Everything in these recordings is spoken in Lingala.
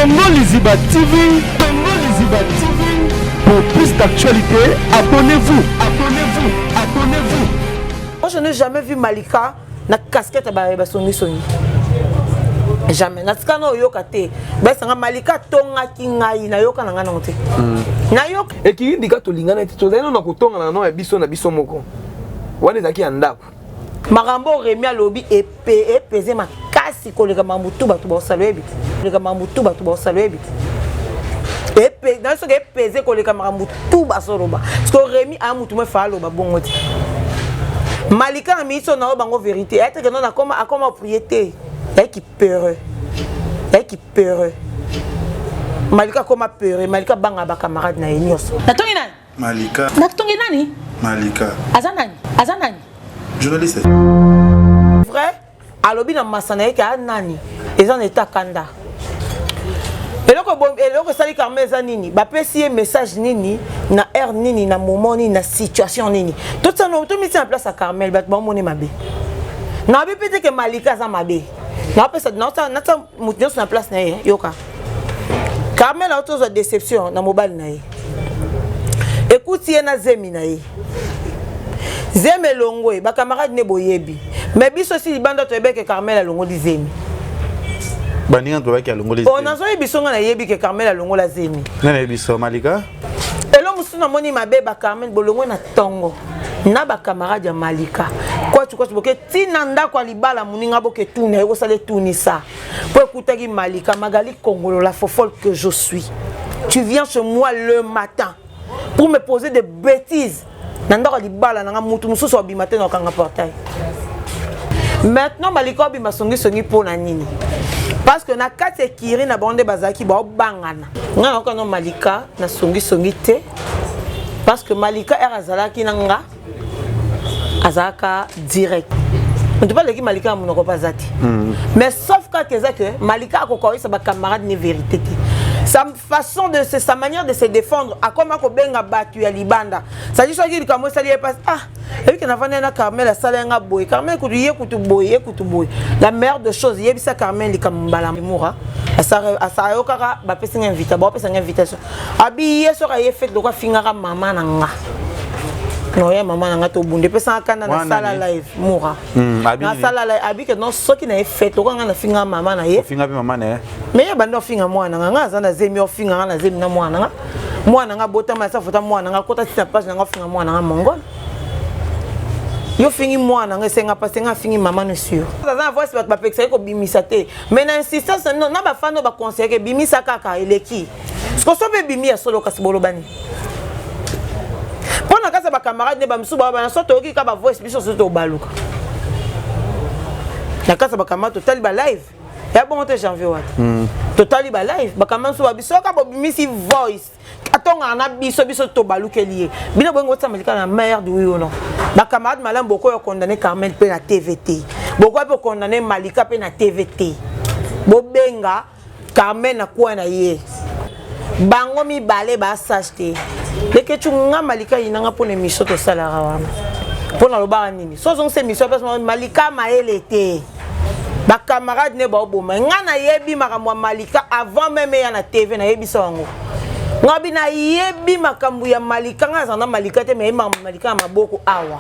Congo Liziba TV, Congo Liziba TV. Pour plus d'actualités, abonnez-vous, abonnez-vous, abonnez-vous. Moi, je n'ai jamais vu Malika na casquette ya basongisongi. Jamais. Natika na oyoka te. Basanga Malika tongaki ngai nayoka na ngai nango te. Nayoka. Ekiri ndika tolingana te, tozali nano na kotongana na ya biso na biso moko. Wana ezalaki ya ndako. Makambo Remi alobi epe epeze makasi koleka makambo tu bato baosala oyebi te. Koleka makambo tu bato baosala oyebi te. Epe na soki epeze koleka makambo tu bazoloba. Parce que Remi a mutu mo fa aloba bongo te. Malika na miso na bango vérité. Être que non akoma akoma prier te. Yaki peureux. Yaki peureux. Malika akoma peureux. Malika banga ba camarade na ye nyonso. Natongi nani? Malika. Natongi nani? Malika. Aza nani? Aza nani? Journaliste. Vrai, alobi na masana yeke a nani? Eza na eta kanda. Eloko eloko esali karma eza nini? Bapesi ye message nini na heure nini na moment nini na situation nini? Totsano tomiti na place ya Carmel bato bamoni mabe. Na bi pete ke Malika aza mabe. Na pesa na na moto nyonso na place na ye yoka. Carmel auti ozwa déception na mobali na ye. Ekuti ye na zemi na ye. Zemi elongwe ba camarade ne boyebi. Mais biso si libanda toyebeke Carmel alongoli zemi. Baninga tobaki alongoli zemi. Oh nazoyebi biso nga nayebi ke Carmel alongola zemi. Nga nayebi so Malika. Elo mosusu namoni mabe ba Carmel bolongwe na tongo na ba camarade ya Malika. Kwachu kwachu boke tina ndako ya libala moninga boke tuna ekosala etunisa. Po ekutaki Malika Magali Kongolo la fofolle que je suis. Tu viens chez moi le matin pour me poser des bêtises. Na ndako ya libala nanga mutu mususu abima te na okanga portail. Maintenant Malika obima songi songi po na nini? Parce que na kati ekiri na bango nde bazalaki baobangana. Nga nayoka no Malika na songi songi te parce que Malika er azalaki na nga azalaka direct. Moto baleki Malika ya monoko mpe aza te. Mais sauf kaka eza que Malika akoka koyebisa ba camarade ni vérité te. Sa façon de se, sa manière de se défendre akoma kobenga bato ya libanda. C'est-à-dire soki likambo esali ye pasi, ah ebike navandi na Carmel asala nga boye, Carmel kutu ye kutu boye, ye kutu boye. La meilleure des choses yebisa Carmel likambo mbala mura asayokaka bapesi nga invita, bapesa nga invitation. Abi ye soki aye fete lokwa fingaka mama na nga. No ya mama na nga tobunda epesanga kanda na sala live mura. Na sala live abi ke non soki na ye fete lokwa nga na finga mama na ye. Finga pe mama na ye. Mais ya bando finga mwana nga nga aza na zemi ofinga nga na zemi na mwana nga. Mwana nga botama sa fota mwana nga kota tina page na nga finga mwana nga mongol. Yo fingi mwana nga esenga pasi nga fingi mama no sur. Aza na voice bato bapekisaki kobimisa te. Mais na insistance na bino na bafano ba conseiller ke bimisa kaka eleki. Sikoso mpe bimi ya solo kasi bolobani. Mpo na kasa ba camarade ne ba misusu ba bana so toyoki ka ba voice biso so tobaluka. Na kasa ba camarade totali ba live. Ya bongo te janvier wata. Totali ba live ba camarade so ba biso ka bobimisi voice. Atongaka na biso biso tobalukeli ye. Bino boyengo otsa Malika na meilleur du oui ou non. Ba camarade malamu bokoyo condamner Carmel pe na TVT. Bokoyo pe condamner Malika pe na TVT. Bobenga Carmel na coin na ye. Bango mibale ba sage te. Leketchou nga Malika yinanga pona émission tosalaka wana. Pona lobaka nini? So ozongisa émission place Malika mayele te. Ba camarade ne baoboma. Nga nayebi makambo ya Malika avant même ya na TV nayebisa yango. Nga bi nayebi makambo ya Malika nga azana Malika te mais makambo Malika ya maboko awa.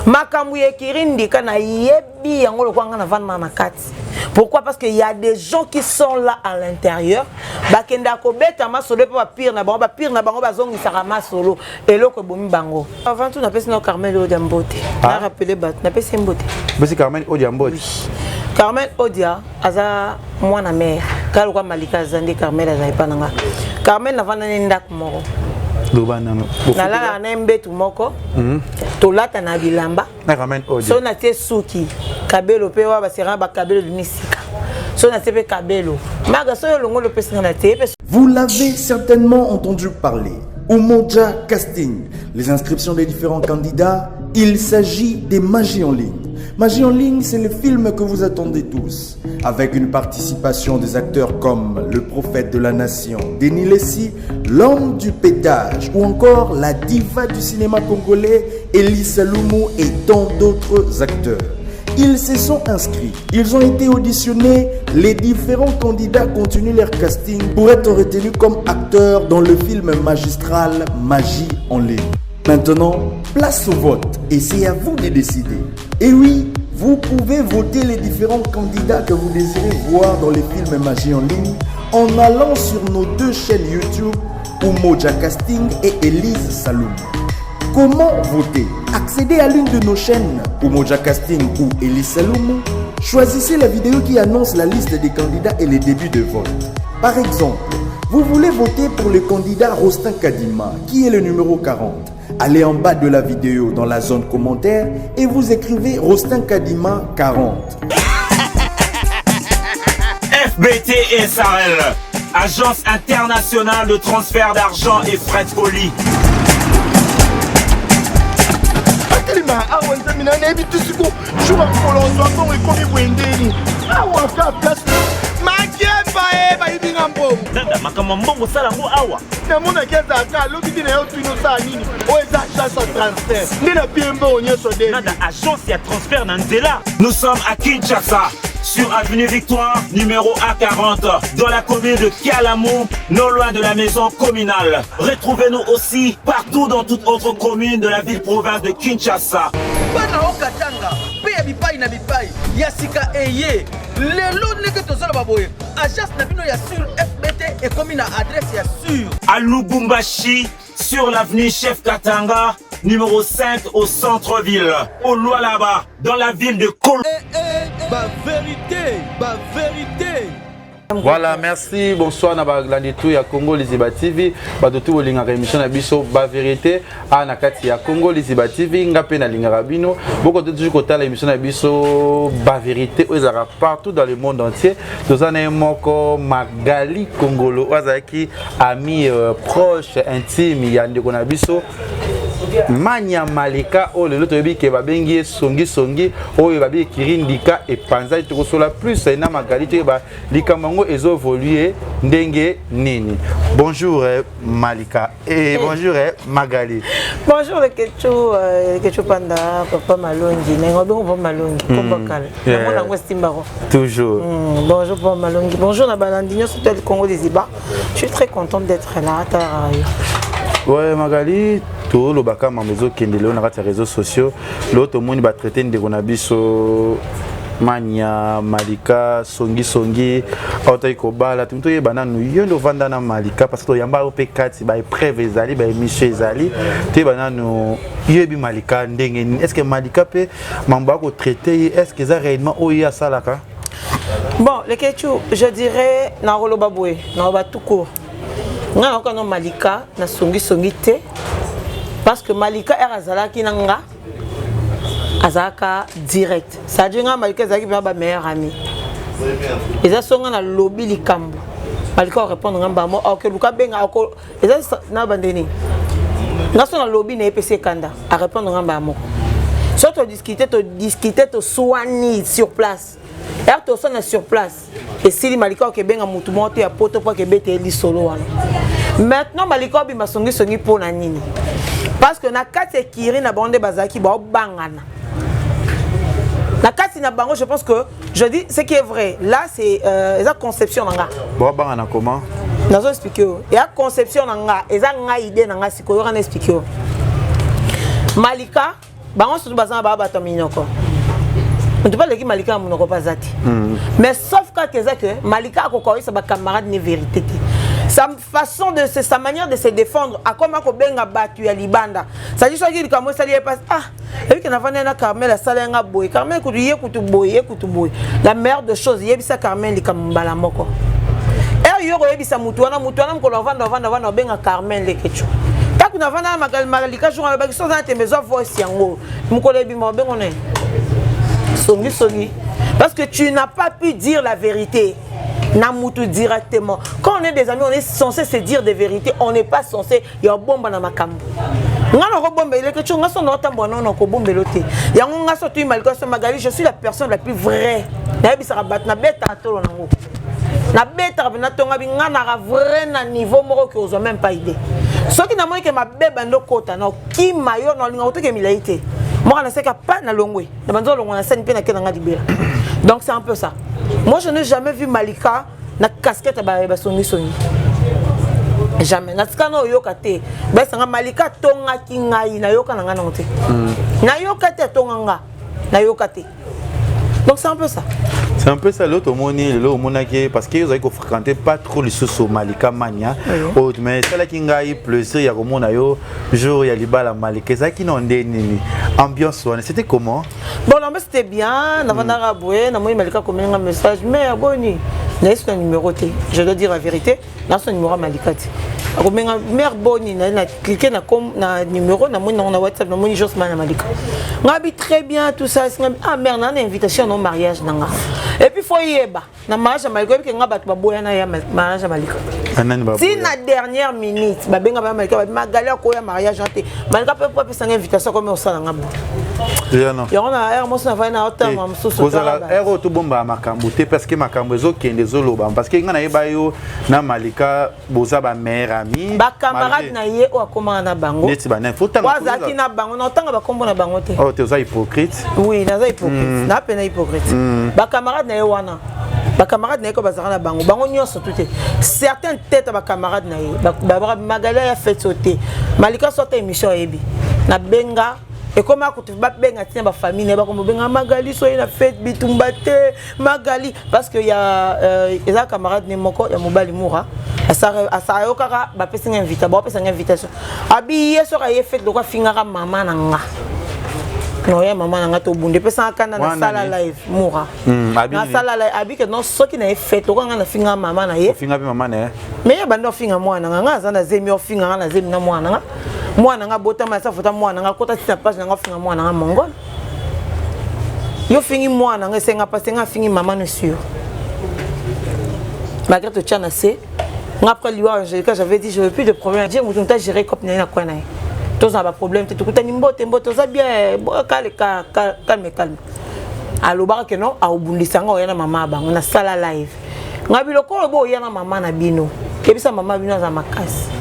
Makambo ya Ekiri Ndika nayebi yango lokwa nga na vanda na kati. Pourquoi? Parce qu'il y a des gens qui sont là à l'intérieur. Bakenda kobeta masolo pe ba pire na bango, ba pire na bango bazongisaka masolo. Eloko ebomi bango. Avant tout napesi na Carmel Odia mbote. Na rappeler bato, napesi mbote. Basi Carmel Odia mbote. Oui. Carmel Odia aza mwana mère. Kala kwa Malika aza nde Carmel aza epa na nga. Carmel navanda ne ndako moko. Loba nano. Nalala na mbetu moko. Tolata na bilamba. Na Carmel Odia. So natie suki kabelo pe wa basera ba kabelo bimisika. So natie pe kabelo. Maga so yo longolo pesi nga na tie pe. Vous l'avez certainement entendu parler. Umoja Casting, les inscriptions des différents candidats, il s'agit des Magies en ligne. Magie en ligne, c'est le film que vous attendez tous, avec une participation des acteurs comme le prophète de la nation, Denis Lessie, l'homme du pétage, ou encore la diva du cinéma congolais, Elise Salumu et tant d'autres acteurs. Ils se sont inscrits, ils ont été auditionnés, les différents candidats continuent leur casting pour être retenus comme acteurs dans le film magistral Magie en ligne. Maintenant, place au vote et c'est à vous de décider. Et oui, vous pouvez voter les différents candidats que vous désirez voir dans les films Magie en ligne en allant sur nos deux chaînes YouTube, Umoja Casting et Elise Saloum. Comment voter Accédez à l'une de nos chaînes, Umoja Casting ou Elise Saloum. Choisissez la vidéo qui annonce la liste des candidats et les débuts de vote. Par exemple, vous voulez voter pour le candidat Rostin Kadima, qui est le numéro 40. Allez en bas de la vidéo dans la zone commentaire et vous écrivez Rostin Kadima 40. FBT SARL, agence internationale de transfert d'argent et frais de colis. atelema awa nzambe na nayebi te siko jour ya mokolo ozwa mbongo ekomi boye ndeni awa ka place makemba e bayibi nga mbongo Nanda makambo ya mbongo osala yango awa. Namonaki azalaka alobi te na yo tuni osala nini oyo eza agence ya transfert nde na pie mbongo nyonso de Nanda agence ya transfert na nzela. Nous sommes à Kinshasa, sur avenue Victoire, numéro A40, dans la commune de Kalamu, non loin de la maison communale. Retrouvez-nous aussi partout dans toute autre commune de la ville-province de Kinshasa. Bana o Katanga mpe ya bipai na bipai ya sika eye lelo ndenge tozoloba boye agence na bino ya sur fbt ekomi na adresse ya sur À Lubumbashi, sur l'avenue Chef Katanga, numéro 5 au centre-ville. Au Lualaba, dans la ville de Kolo. Ba verite, ba verite. Voilà, merci. Bonsoir na balandi tout ya Congo Liziba TV. Bato tout bolingaka émission na biso ba vérité a na kati ya Congo Liziba TV nga pe na lingaka bino. Boko toujours kotala émission na biso ba vérité oyo ezalaka partout dans le monde entier. Toza na ye moko Magali Kongolo oyo azalaki ami proche intime ya ndeko na biso Mania Malika oyo lelo toyebi ke babengi ye songisongi oyo babengi kirindika epanzaki. Tokosola plus na Magali, toyeba likambo yango ezo évolue ndenge nini. Bonjour Malika et bonjour Magali. Bonjour Leketchou Panda, Papa Malongi. Nengo bengo Papa Malongi, komba kala. Namona yango esimbako. Toujours. Bonjour Papa Malongi. Bonjour na balandi nyonso to Congo des Iba. Je suis très contente d'être là. Tara. Ouais Magali, tolobaka mambo ezokende lelo na kati ya réseaux sociaux. Lelo tomoni batraite ndeko na biso Mania Malika songisongi autaki kobala. Tomi toyeba nanu yo nde ovanda na Malika, parce que toyamba yo mpe kati baépreuve ezali, baémission ezali. Toyeba nanu yoyebi Malika ndenge nini? Est ce que Malika mpe mambo akotraite ye, est ce que eza réellement oyo ye asalaka? Bon, Leketchou, je dirais nakoloba boye, nakoloba tout court. Nga nayoka no Malika na songisongi te, parce que Malika ere azalaki na nga azalaka direct. C'est-à-dire nga Malika ezalaki mpenza ba meilleur ami. Eza so nga nalobi likambo, Malika orépondre nga mbamo, ok luka benga ako eza na bandeni. Nga so nalobi na ye pesi ekanda, arépondre nga mbala moko. So todiscute, todiscute, toswani sur place. Ere toswana sur place esili, Malika okebenga motu moko te ya poto mpo akebeta ye lisolo wana. Maintenant Malika obima songisongi mpo na nini? Parce que na kati ekiri na bango nde bazalaki baobangana na kati na bango. Je pense que je dis ce qui est vrai là, c'est eza conception na nga. Baobangana comment? Nazo explique yo, eya conception na nga, eza ngai idée na nga. Sikoyo yoka na explique yo. Malika, bango surtout baza na baa bato ya minoko, moto mpe aleki Malika ya monoko mpe aza te. Mais sauf kaka eza ke Malika akoka oyesa bacamarade ne vérité te. Sa façon de se, sa manière de se défendre, akoma kobenga bato ya libanda. C'est-à-dire soki likambo esali ye pasi, ah ebike navandi na Carmel, asala yanga boye, Carmel kutu ye kutu boye, ye kutu boye. La meilleure de choses, yebisa Carmel likambo mbala moko. Ere yo koyebisa mutu wana, mutu wana mokolo avanda avanda avanda obenga Carmel Lekecho. Ntango navanda na Malika jour alobaki so oza na tembe, ezwa voice yango mokolo ebima, obengo na ye songisongi, parce que tu n'as pas pu dire la vérité na mutu directement. Quand on est des amis, on est censé se dire des vérités, on n'est pas censé ya bomba na makambo. Nga na kobombela eleki tio, nga so na otambola nano kobombela te yango. Nga so toyi Malika so Magali, je suis la personne la plus vraie. Nayebisaka bato, nabetaka tolo nango, nabetaka mpe natonga bi. Nga naka vrai na niveau moko ke ozwa même pas idée. Soki namoni ke mabe bandi okota na okima yo, na olinga kotoke milai te. Moko naseka pa na longwe na banzo longwa na scène mpe nake na nga libela. Donc c'est un peu ça. Moi, je n'ai jamais vu Malika na casquette ya basongisongi, jamais. Natika na oyoka te basanga Malika atongaki ngai, nayoka na ngai nango te. Nayoka te atonga nga, nayoka te. Donc c'est un peu ça. C'est un peu ça. L'autre omoni lelo omonaki parce que ozali kofréquenter pas trop lisusu Malika Mania oyo, mais esalaki ngai plaisir ya komona yo jour ya libala Malika. Ezalaki na nde nini, ambiance wana, c'était comment? Bon, l'ambiance, c'était bien. Navandaka boye, namoni Malika komeli nga message, mais aboni nayesu na numéro te. Je dois dire la vérité, naso na numéro ya Malika te. Akomenga mare boni, na cliqué na numéro, namoni nango na WhatsApp, namoni Josman na Malika. Ngabi très bien, tout ça. Ngabi ah mare, na invitation no mariage nanga. Et puis faut yeba na mariage ya Malika, oyebi ke nga bato baboya na ya mariage ya Malika ti na dernière minute. Babenga ba Malika, babi Magali akoya mariage wana te. Malika mpe po apesanga invitation akomi osala nga bo yango na heure moso navai na otanga mosusu. Kozala heure oyo tobombaka makambo te, parce que makambo ezokende ezoloba, parce que ngai nayeba yo na Malika boza bameilleur ami. Bacamarade na ye oyo akomaka na bango. Neti banani? Faut tanga. Azalaki na bango, na otanga bakombo na bango te. Oh te, oza hypocrite. Oui, naza hypocrite, na pena hypocrite. Bacamarade na ye wana, bacamarade na ye ko bazalaka na bango, bango nyonso tu te, certaines tête ya bacamarade na ye Magali ya feti o te. Malika so ata émission ayebi, nabenga ekoma kutu babenga ntina bafamille na ye, bakoma benga Magali so ye na fete bitumba te Magali, parce que ya eza camarade ne moko ya mobali mura asala kaka bapesi nga invita, bapesa nga invitation. Abi ye soki aye fete loko afingaka mama na nga, noya mama na nga tobunda, epesanga kanda. Nasala live mura, nasala live, abi ke non, soki na ye fete lokola nga nafinga mama na ye. Ofinga mpe mama na ye? Mais ye bandi ofinga mwana nga, nga aza na zemi, ofinga nga na zemi na mwana nga, mwana nga botama asa fota mwana nga kota tina page na nga, ofinga mwana nga mongol. Yo fingi mwana nga, esenga pasi nga afingi mama no sûr, malgré totya na se nga. Après liwa Angélika, j'avais dit je veux plus de problème. Dire moto moto agéré cope na ye na kwa na ye, tozala baproblème te. Tokutani, mbote mbote, oza bien, kale calme calme. Alobaka ke non, aobundisa nga, oya na mama ya bango. Nasala live nga biloko oyo boya na mama na bino, yebisa mama bino aza makasi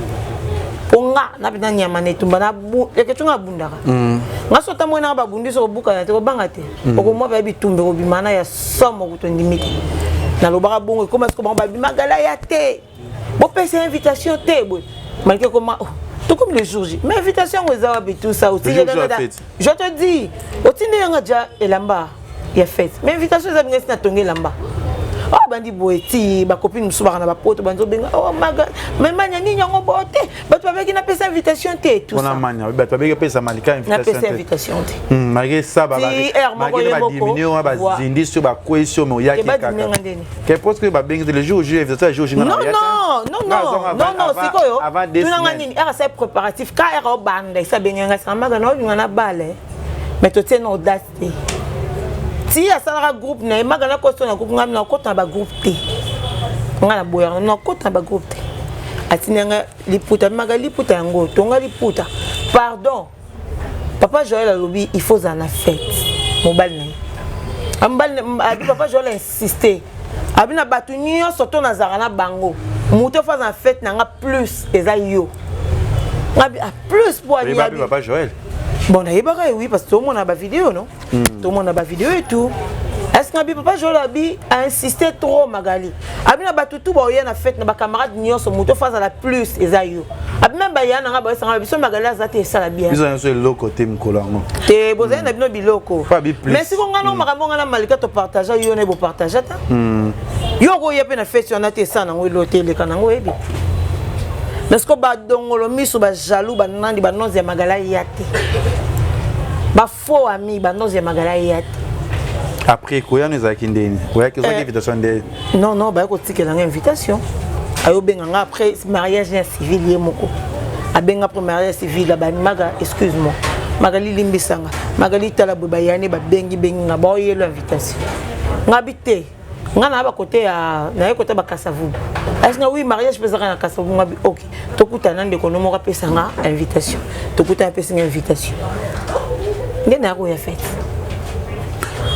mpo nga na mpenza nyama na etumba leke nga abundaka nga. So otamoi nanga babundisi, okobukana te, kobanga te, okomwa bayebi bitumba ekobima na ya somo kutu ndimi te. Nalobaka bongo, ekoma siko bango babimagala ya te, bopesa invitation te boye. Malgré koma oh, tokomi le jour J, mais invitation yango eza wapi? Tout ça, je te dis, otindi yanga ja elamba ya fête, mais invitation eza binga esi natonga elamba. Oh, bandi boye ti bacopine mosusu baka na bapoto, bandi obenga oh maga, mais manya nini yango bo te, bato babeki napesa invitation te, tout ça. Manya bato babeki apesa Malika invitation? Napesa invitation te. Malgré ça, malgré badiminuer wana, bazindi so bakwesi yo, mais oyaki kaka ke parce que babengi le jour J, invitation ya jour J. Non non non non non non, sikoyo tunanga nini, ere asali préparatif ka ere obanda esi abengi nga sanga maga na olinga na bale, mais totie na audace te ti asalaka groupe na ye. Maga nakoso na groupe, ngai nakota na bagroupe te, ngai naboyaka nakota na bagroupe te. Atindi nga liputa, maga liputa yango tonga liputa. Pardon, papa Joel alobi il faut ozala na fête mobali na ye. Mobali abi, papa Joel insiste, abi na bato nyonso to nazalaka na bango, moto fo aza na fête na nga plus eza yo. Ngabi ah, plus po ani papa Joel? Bon, nayebaka ye, oui, parce que tomona bavideo, non, tomona bavideo et tout. Est ce que abi papa Joel abi ainsiste trop Magali, abi na bato tu baoya na fête na bacamarade nyonso, moto fo azala plus eza yo. Abi même baya nanga bayesanga biso Magali aza te, esala bien. Biso nyonso eloko te mokolo yango. Te, bozali na bino biloko, mais siko nga na makambo nga na Malika topartage, yo na bopartage ta, yo okoya mpe na fête wana te, esala nango elo te, eleka nango oyebi. Mais siko badongolo miso, bajaloux, banandi banonzi ya Magala ya te, bafaux ami banonzi ya Magala ya te. Après koyano ezalaki ndeni? Oyaki, ozwaki invitation nde? Non non, baye kotikela nga invitation, ayobenga nga après mariage ya civil. Ye moko abenga après mariage civil, abani maga excuse moi Magali, limbisanga Magali, tala boye, bayane babengi bengi nga, baoyelo invitation. Nga bi te, nga na bakote ya naye kote bakasavubu asinga oui, mariage mpe ezaka na Kasavubu. Nga bi ok, tokutana, ndeko no moko apesanga invitation, tokutana, apesinga invitation nde naya koya fête.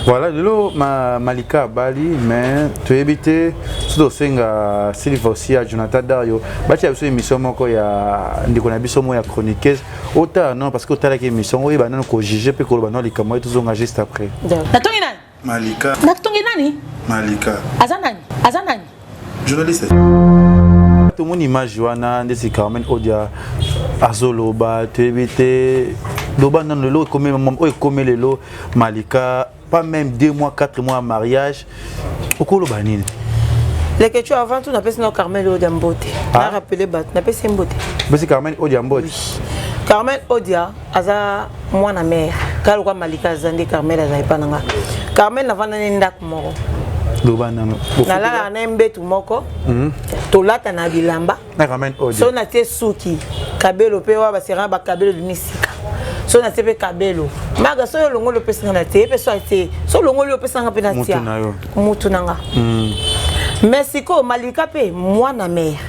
Voilà, lelo ma, Malika abali, mais toyebi te. Soki tosenga Silva aussi ya Jonathan Dario batia biso émission moko ya ndeko na biso moko ya chroniqueuse otala non parce que otalaki émission oyeba nano kojuge mpe koloba no likambo ye tozonga juste après. Natongi nani? Malika. Natongi nani? Malika. Aza nani? Aza nani? Journaliste. Tomoni image wana ndeti Carmen Odia azoloba toyebi te loba nano lelo ekomi oyo ekomi lelo Malika pas même 2 mois 4 mois ya mariage okoloba nini? Leketchou, avant tout napesi na Carmel Odia mbote. Ah? Na rappele bato napesi ye mbote. Opesi Carmen Odia mbote? Oui. Carmel Odia aza mwana mare kaka lokwa Malika aza nde Carmel aza epa na nga. Carmel navanda ne ndako moko. Loba nano. Nalalaka na ye mbetu moko. Tolata na bilamba. Na Carmen Odia. So natie suki kabelo mpe wa basera bakabelo ebimi sika. So natie mpe kabelo. Maga so yo olongoli opesi nga na tie mpe so atie. So olongoli opesi nga mpe na tia. Mutu na yo. Mutu na nga. Mais sikoyo Malika mpe mwana mare.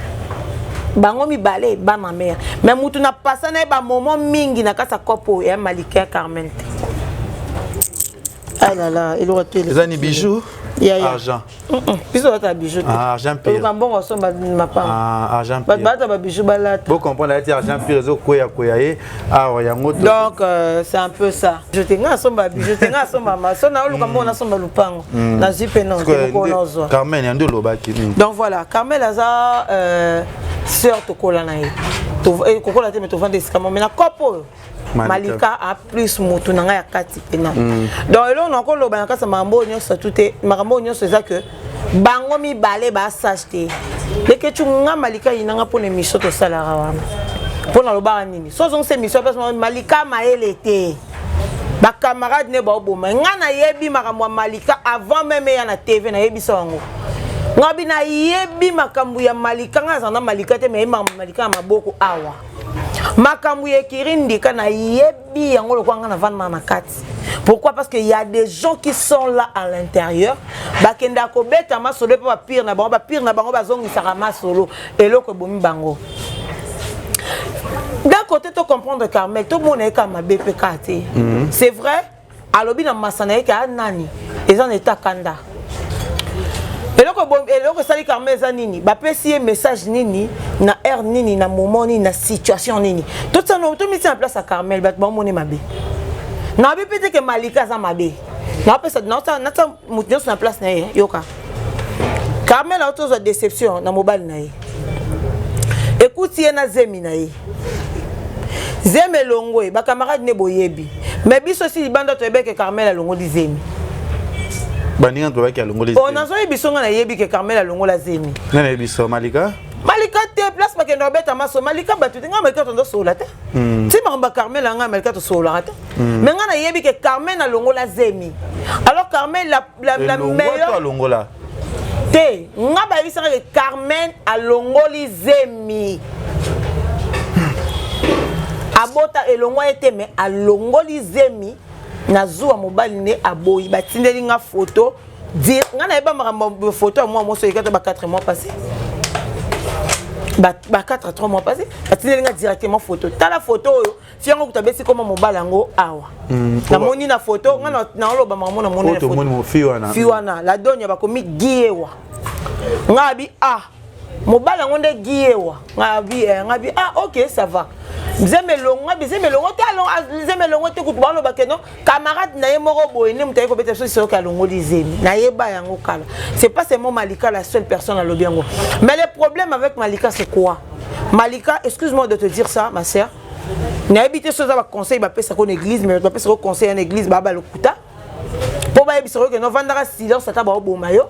Bango mibale bana mare. Mais mutu na pasa na ye ba moment mingi na kati ya kopo ya Malika ya Carmen te. Ah là là, eloko te. Eza ni bijou? Ya, ya. Argent. Biso balata bijou te. Ah, argent pur. Oluka mbongo osomba mapango. Ah, argent pur. Bato balata ba bijou balata. Bo comprendre ati argent pur ezo kweya kweya ye. Awa yango to. Donc c'est un peu ça. Je te nga somba bijou te nga somba ma. So na oluka mbongo na somba lupango. Na zwi pe non, te moko na ozwa. Carmen ya nde olobaki. Donc voilà, Carmel aza sœur tokola na ye. To kokola te mais tovanda esika moko mais na kopo oyo. Malika a plus mutu na ngai ya kati pena. Donc eloko na koloba na kati ya makambo oyo nyonso tu te, makambo oyo nyonso eza que bango mibale ba sage te. Leketchou nga Malika yinanga mpona émission tosalaka wana. Mpona lobaka nini? So ozongisa émission place moko, Malika mayele te. Ba camarade ne baoboma. Nga nayebi makambo ya Malika avant même ya na TV nayebisa yango. Nga bi nayebi makambo ya Malika, nga nazala na Malika te mais nayebi makambo ya Malika na maboko awa. Makambo ya ekiri ndika nayebi yango lokola nga navanda na kati. Pourquoi? Parce que y a des gens qui sont là à l'intérieur, bakenda kobeta masolo pe ba pire na bango, ba pire na bango bazongisaka masolo eloko ebomi bango. D'un côté to comprendre Carmel, to mona ye kaka mabe pe kaka te. C'est vrai, alobi na masa na ye ke a nani eza na eta kanda. Eloko bo, eloko esali Carmel eza nini? Bapesi ye message nini na heure nini na moment nini na situation nini? Tout ça no to misi na place ya Carmel bato bamoni mabe. Na bi pete ke Malika aza mabe. Na pesa na sa na sa mutu nyonso na place na ye yoka. Carmel a tozwa déception na mobali na ye. Ekuti ye na zemi na ye. Zemi elongwe ba camarade ne boyebi. Mais biso si libanda toyebeke Carmel alongoli zemi. Baninga tobaki alongoli zemi. Oh nazoyebi biso nga nayebi ke Carmel alongola zemi. Nga nayebi biso Malika. Malika te place bakenda kobeta maso Malika bato te nga Malika tondo sola te. Ti makambo ya Carmel nga Malika tosololaka te. Mais nga nayebi ke Carmel alongola zemi. Alors Carmel la Elongwa to meilleure alongola? Te, nga bayebisaka ke Carmen alongoli zemi. Abota elongwa ye te mais alongoli zemi na zuwa mobali nde aboyi. Batindeli nga photo dire nga nayeba makambo ya photo ya mwa moso ekata ba 4 mois passé. Ba, ba 4 à 3 mois passé, batindeli nga directement photo. Tala photo oyo, fi yango kuta besi koma mobali yango awa. Namoni na photo, nga na oloba makambo na moni na Oyo tomoni photo. mo fi wana. Fi wana, la donya bakomi Giewa. Nga abi ah, mobali yango nde Giewa. Nga abi nga abi ah, OK, ça va. Nzembe longo, nga bizembe longo te, alongo, ah, nzembe longo te kutu baloba ke non, camarade na ye moko boye nde moto aye kobeta biso soki alongoli zemi. Nayeba yango kala. C'est pas seulement Malika la seule personne alobi yango. Mais le problème avec Malika c'est quoi? Malika, excuse-moi de te dire ça ma sœur. Nayebi te soza ba conseil bapesaka ko na église, mais bapesaka ko conseil na église ba ba lokuta. Po bayebisaka yo ke no vandaka silence ata baoboma yo.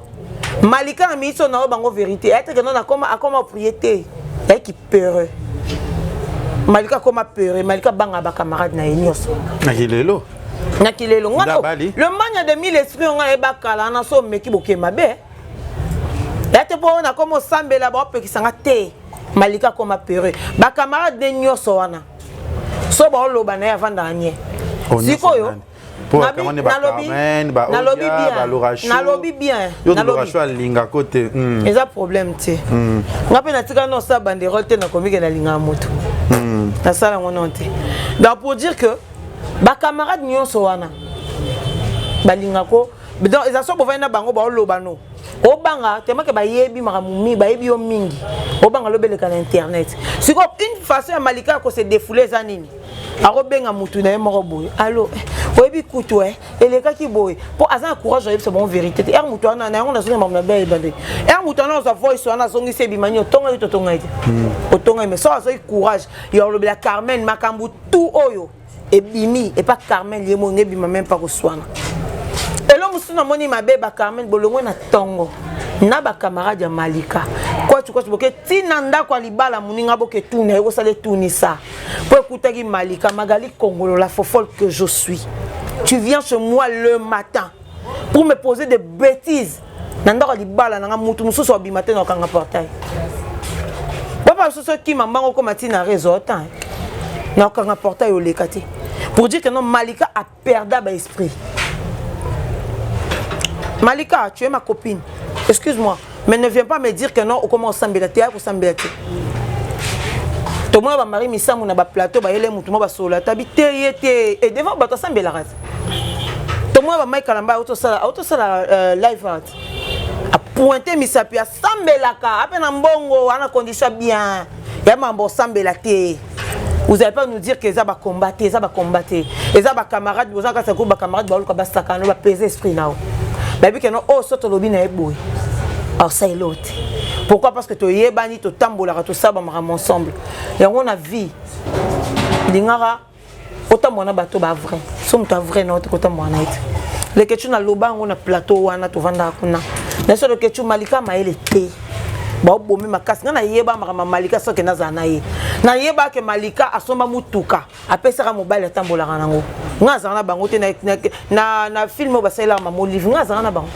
Malika na miso na yo bango vérité. Ayete ke non akoma akoma prier te. Ayeki peureux. Malika akoma peureux, Malika banga ba camarade na ye nyonso. Na kilelo. Na kilelo. Nga Nda bali. le mania de mille esprits nga yeba kala na so meki boke mabe. Yate po na komo sambela ba opekisa nga te. Malika akoma peureux. Ba camarade ne nyonso wana. So ba oloba na ye avanda nye. Oh, nyonso Sikoyo, nani? Po Nabi- bakamani ba nalobi- Carmen, ba nalobi Odia, bien. ba Lorachou. Nalobi bien. Yo Nalobi. Lorachou alinga kote. Eza problème te. Nga pe natika no sa banderole te nakomi ke nalingaka moto. Nasala yango non te. Donc pour dire que ba camarade nyonso wana balingako donc eza so bovandi na bango baoloba no. Obanga tellement que bayebi makambo mingi, bayebi yo mingi. Obanga lobeleka na internet. Sikoyo une façon ya Malika ya ko se défouler eza nini? Akobenga mutu na ye moko boye. Allo, oyebi kutu eh, elekaki boye. Po aza na courage oyebisa bango vérité te. Ere mutu wana na yango nazongi makambo na bia ebandeli. Ere mutu wana ozwa voice wana azongisi ebima nini otongaki to otongaki te. Otongaki mais soki azwaki courage ya kolobela Carmen makambo tout oyo ebimi epa Carmen ye moko ebima même pas koswana. Elo mosusu namoni mabe ba Carmen bolongwe na tongo na ba camarade ya Malika. Kwachu kwachu boke tina ndako ya libala moninga boke tuna ekosala etunisa. Po ekutaki Malika Magali Kongolo la fofolle que je suis. Tu viens chez moi le matin pour me poser des bêtises. Na ndako ya libala nanga mutu mosusu abima te na okanga portail. Papa mosusu okima mbango okoma tina réseau temps. Na okanga portail oleka te. Pour dire que non Malika a perdu ba esprit. Malika, tu es ma copine. Excuse-moi, mais ne viens pas me dire que non, comment osambela te, osambela te. Tomona ba Marie Misamu na ba plateau ba yele mutu mo ba sola tabi te ye te et devant bato asambelaka te. Tomona ba Mike Kalamba autosala autosala live art. A pointer misapi asambelaka ape na mbongo ana condition bien. Ya mambo osambela te. Vous allez pas nous dire que eza ba combat te, eza ba combat te. Eza ba camarades, boza kasa ko ba camarades ba luka ba sakana ba peser esprit nao. Ba bi que non oh soto lobi na ye boye. Alors ça est l'autre. Pourquoi? Parce que to yebani to tambolaka to saba makambo ensemble. Yango na vie. Lingaka otambola na bato ba vrai. So moto a vrai na ote kotambola na ete. Lekechu na loba yango na plateau wana tovandaka kuna. Na so Lekechu Malika mayele te. Baobomi makasi nga nayeba makambo Malika soki nazala na ye. Nayeba ke Malika asomba mutuka apesaka mobali atambolaka nango. Nga azala na bango te na film oyo basalelaka Mama Olive nga azala na bango.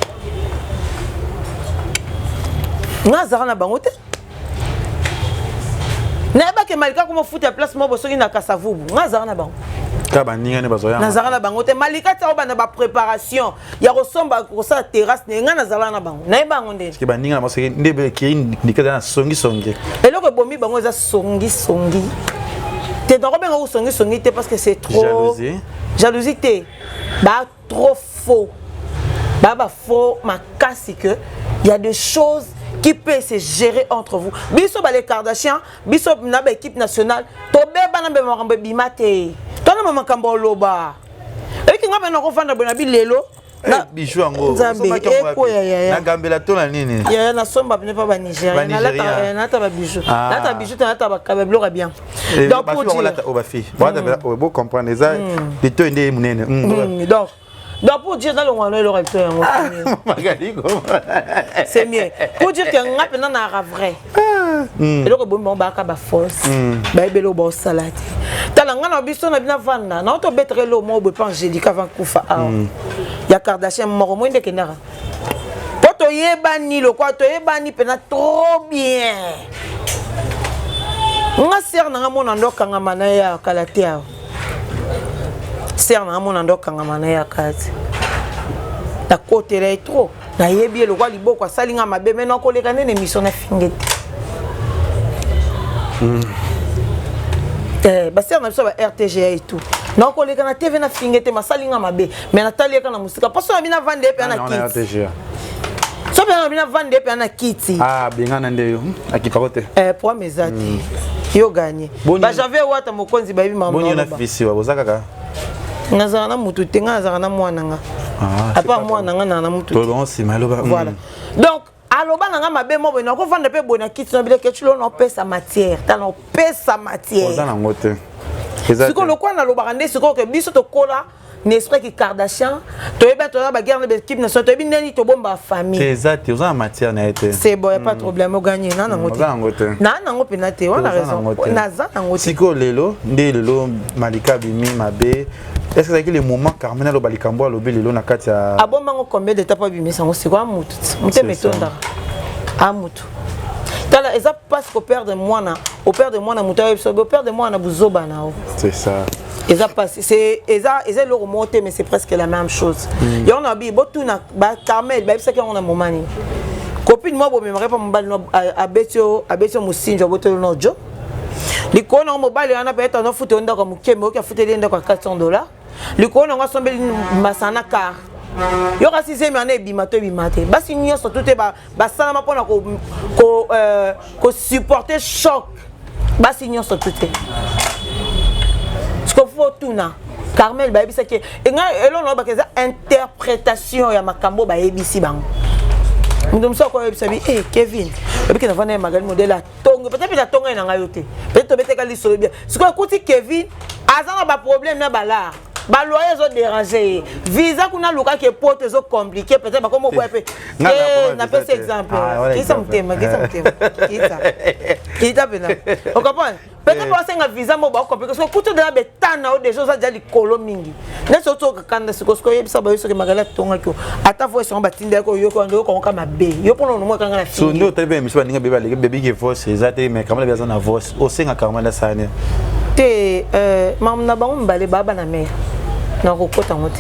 Nga azala na bango te. Nayeba ke Malika akoma futa place moko soki na Kasavubu nga azala na bango. Ka baninga ne bazoya. Nazala na bango te. Malika ti aobanda ba préparation ya kosomba kosala terrasse ne nga nazala na bango. Nayeba yango ndeni. Parce que baninga na bango soki nde be kiri ndika na songi songi. Eloko ebomi bango eza songi songi. Te nakobenga ko songi songi te parce que c'est trop. Jalousie. Jalousie te. Ba trop faux. Ba ba faux makasi que il y a des choses qui peut se gérer entre vous. Biso ba les Kardashians, biso na ba équipe nationale, tobeba na ba makambo ebima te. Tona ba makambo oloba. Eki nga bana kofanda bona bi lelo. Na bijou yango. Nzambe ekoya yaya. Na gambela to na nini? Yaya na somba ne pa ba Nigeria. Na lata na lata ba bijou. Na lata bijou na lata ba ba biloko bien. Donc pour dire lata o ba fille. Ba lata o bo comprendre eza lito nde munene. Donc pour dire dans le rwanda il aurait été un Magali C'est mieux. Pour dire que nga pena na ra vrai. Eloko bomi bango baka ba force. Ba ebelo ba salade. Tala nga na biso na bina vanda. Na auto betre lo mo bo pa Angélique avant kufa. Ya Kardashian moko mo ndeke ndaka. Po toyebani lokwa toyebani pena trop bien. Nga sœur na nga mona ndo kangama na ya kala te awa. Sœur na nga mona ndo kangama na ya kala te. Nakotela ye trop. Nayebi ye lokwa liboko asali nga mabe mais nakoleka nde na émission na finge te. Ba sœur na biso ba RTGA et tout. Nakoleka na TV na finge te masali nga mabe mais natali ye kaka na mosika. Poso na bino avande ye pe na kiti. So pe na bino avande ye pe na kiti. Ah bengana nde yo akipako te. Problème eza te. Yo gagné. Ba Javier Wata mokonzi bayebi maman. Boni na fisi wa boza kaka. Nazala na mutu te nga nazala na mwana nga. Apa mwana nga na mutu. To bon sima loba. Voilà. Donc aloba na nga mabe mo boye nakovanda mpe boye na kiti na bileke tshilo na opesa matière tala opesa matière. Oza nango te. Sikoyo lokola nalobaka nde sikoyo ke biso tokola na esprit ki Kardashian toyebi toza ba guerre na équipe nationale toyebi ndeni tobomba famille. Te eza te oza na matière na ye te. C'est bon, y a pas de problème ogagné na nango te. Oza nango te. Na nango pena te wana raison. Naza nango te. Sikoyo lelo nde lelo Malika abimi mabe. Est-ce que c'est le moment Carmen aloba likambo alobi lelo na kati ya Abomba ngo combien de temps po abimisa ngo sikoyo amutu. Motema etondaka. Amutu. Tala eza parce qu'on perd mwana, on perd mwana mutu ayebi so, on perd mwana buzoba na o. C'est ça. Eza pas c'est eza eza eloko moko te mais c'est presque la même chose. Yango na bi botuna ba Carmel ba yebisaki yango na moment nini. Copine moko bomemaka pa mobali no abeti yo abeti yo mosinjo aboteli no jo. Likolo nango mobali wana peut-être anofuta yo ndako ya moke mais oki afuteli ye ndako ya $400. Likolo nango asombeli masana car. Yo kasi zemi wana ebima to ebima te. Basi nyonso tout te basalama mpona kosupporter choc. Basi nyonso tout te. Sikoyo faut otuna Carmel bayebisaki enga eloko na baka eza interprétation ya makambo bayebisi bango. Moto mosusu akoyebisa bi eh Kevin, obiki na vanda ya Magali modèle atongi, peut-être peut atonga ye na ngai yo te. Peut-être tobeteka lisolo bien. Sikoyo ekuti Kevin aza na ba problème na balar. Ba loyer ezo déranger ye. Visa kuna alukaki epoto ezo compliqué, peut-être bakomi oboya pe. Eh, napesi exemple. Kisa motema, kisa motema. Kita. Kita pena. O comprendre? Peut-être basenga visa mo ba compliqué. Soki kutu deja betana o déjà oza deja likolo mingi. Neti otoka kanda sikoyo, sikoyo oyebisa bayo soki Magali atongaki yo. Ata voice yango batindaki yo, yoka yoka yoka mabe. Yo mpona onomoi kanga na So nde otali mpe émission baninga bebe aleki bebe ke voice eza te, mais Carmel aza na voice. Osenga Carmel asala nini? Te, makambo na bango mibale baa bana mare. Nakokota yango te.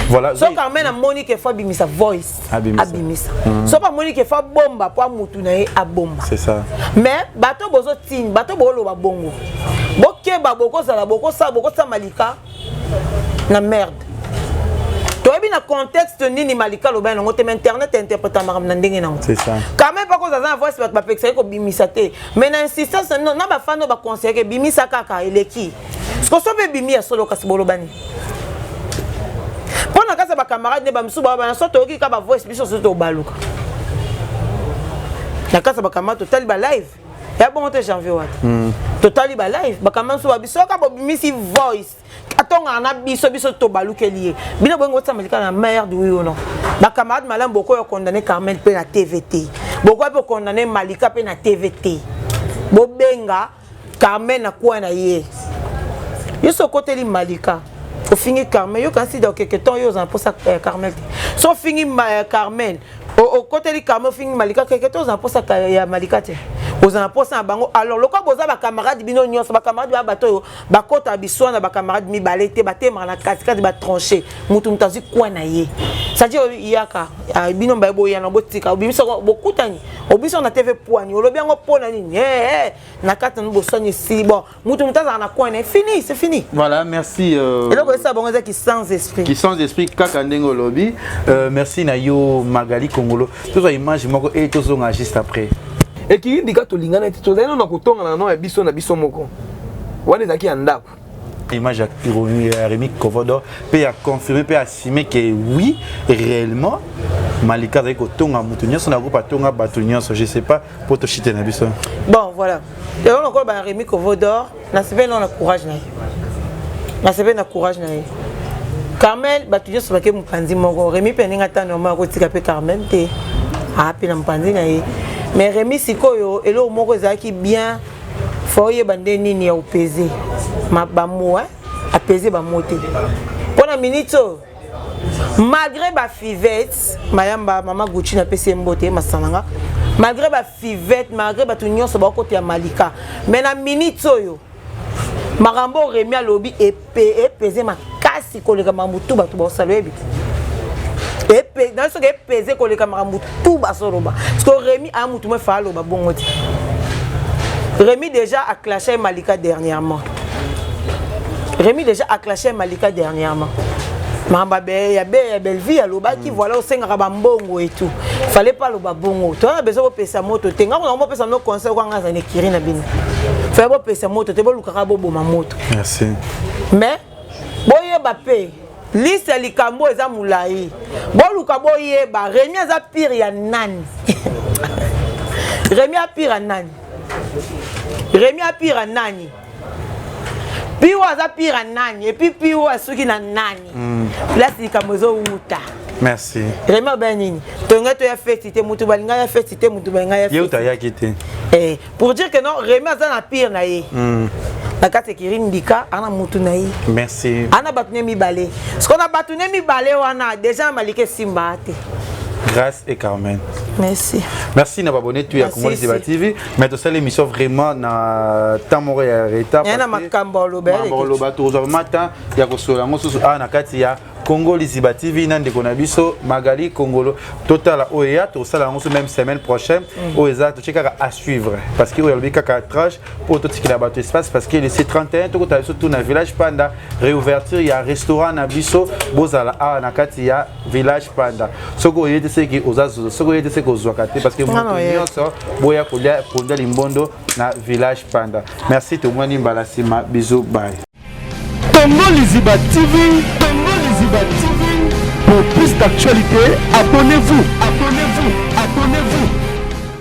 Voilà. So Carmel amoni ke faut abimisa voice. Abimisa. Abimisa. So bamoni ke faut abomba po amutu na ye abomba. C'est ça. Mais bato bozotini, bato boloba bongo. Bokeba bokozala bokosala bokosala Malika na merde. Toyebi na contexte nini Malika aloba yango te, mais internet interprète makambo na ndenge nango. C'est ça. Quand même pas kozala na voice bato bapekisaki kobimisa te. Mais na insistance na bino, na bafans oyo baconseillaki bimisa kaka eleki. Siko so mpe bimi ya solo kasi boloba nini? Mpo na kati ya bacamarade nde bamisusu baba na so toyoki kaka bavoice biso so tobaluka. Na kati ya bacamarade totali ba live. Ya bongo te janvier wata. Totali ba live, bacamarade mosusu ba biso kaka bobimisi voice. Atongaka na biso, biso tobalukeli ye. Bino boyengi botia Malika na merde oui ou non? Ba camarade malamu bokoya condamner Carmel pe na TV te. Bokoya pe condamner Malika pe na TV te. Bobenga Carmel na coin na ye. Yo so okoteli Malika, ofingi Carmel, yo kanisi dans quelque temps yo ozana posa Carmel te. So ofingi Carmel, okoteli Carmel ofingi Malika, quelque temps ozana posa ya Malika te. Ozana posa na bango. Alors lokola boza ba camarade bino nyonso, ba camarade ba bato oyo bakota biswana ba camarade mibale te, batemaka na katikati ba tranché, mutu mutu azwi coin na ye. C'est-à-dire yaka bino mbaye boyana botika obimisa bokutani obimisa na TV poani olobi yango pona nini? Eh, eh, na kati na bosani si bon mutu mutu azala na coin na ye, fini, c'est fini. Voilà, merci. Eloko esa bango eza ki sans esprit. Ki sans esprit kaka ndenge olobi. Merci na yo Magali Kongolo. Tozwa image moko et tozonga juste après. Ekiri ndika tolingana te, tozali nano na kotongana na ya biso na biso moko. Wana ezalaki ya ndako. Image ya Rémi Kovodo pe ya confirmer pe assumer que oui réellement Malika azali kotonga mutu nyonso na groupe atonga bato nyonso, je sais pas po toshite na biso. Bon voilà. Et on encore ba Rémi Kovodor na sebe na courage na ye. Na sebe na courage na ye. Carmel bato nyonso bake mopanzi moko. Rémi pe ndenge ata normal akotika pe Carmel te. A pe na mopanzi na ye. Mais Rémi sikoyo eloko moko ezalaki bien, faut oyeba nde nini ya opese. Ma ba mots, hein? Apese ba mots te. Pona minute oyo, malgré ba fivette, mayamba mama Gucci na pesi mbote masananga. Malgré ba fivette, malgré bato nyonso ba kote ya Malika. Mais na minute oyo makambo Rémi alobi epese makasi koleka makambo tu bato baosala oyebi te. Na soki epese koleka makambo tu basoloba. Parce que Rémi a mutu mo fa aloba bongo te. Rémi déjà a clashé Malika dernièrement. Rémi déjà a clashé Malika dernièrement. Mamba be ya be ya Bellevue alobaki voilà osengaka ba mbongo et tout. Fallait pas loba bongo. Toi na besoin bopesa moto te. Nga ko bopesa no conseil kwa nga za ne kiri na bino. Fallait bopesa moto te bolukaka boboma moto. Merci. Mais boyeba pe liste ya likambo eza mulayi. Boluka boyeba Rémi aza pire ya nani? Rémi a pire ya nani? Rémi a pire ya nani? Piwo aza pire ya nani? Et puis piwo asuki na nani? Place likambo ezowuta. Merci. Rémi obe nini? Tonga to ya fête te mutu balinga ya fête te mutu balinga ya Ye fête. utayaki te. Eh, pour dire que non Rémi aza na pire na ye. Na kati ekiri ndika ana mutu na ye. Merci. Ana batu ne mibale. Ce qu'on a batu ne mibale wana déjà Malika Simba te. Grâce et Carmen. Merci. Merci na abonné tout ya Merci, Congo Liziba si. TV. Mais tout ça l'émission vraiment na temps moko ya retard. Ya na makambo oloba, ya Makambo leketchou. oloba, tozwa matin ya kosola ngo susu a na kati ya Congo Liziba TV na ndeko na biso Magali Kongolo. Totala oyo ya tosala yango so même semaine prochaine. Oyo eza totie kaka à suivre parce que oyo alobi kaka trash mpo totikela bato espace parce que le 31 tokotala biso tout na village Panda, réouverture ya restaurant na biso. Bozala awa na kati ya village Panda. Soki oye te, seki oza zozo. Soki oye te, seki ozwaka te, parce que moto nyonso boya kolia ponda limbondo na village Panda. Merci, tomoni mbala nsima. Bisous, bye. Congo Liziba TV, Congo Liziba TV. Pour plus d'actualités, abonnez-vous, abonnez-vous, abonnez-vous.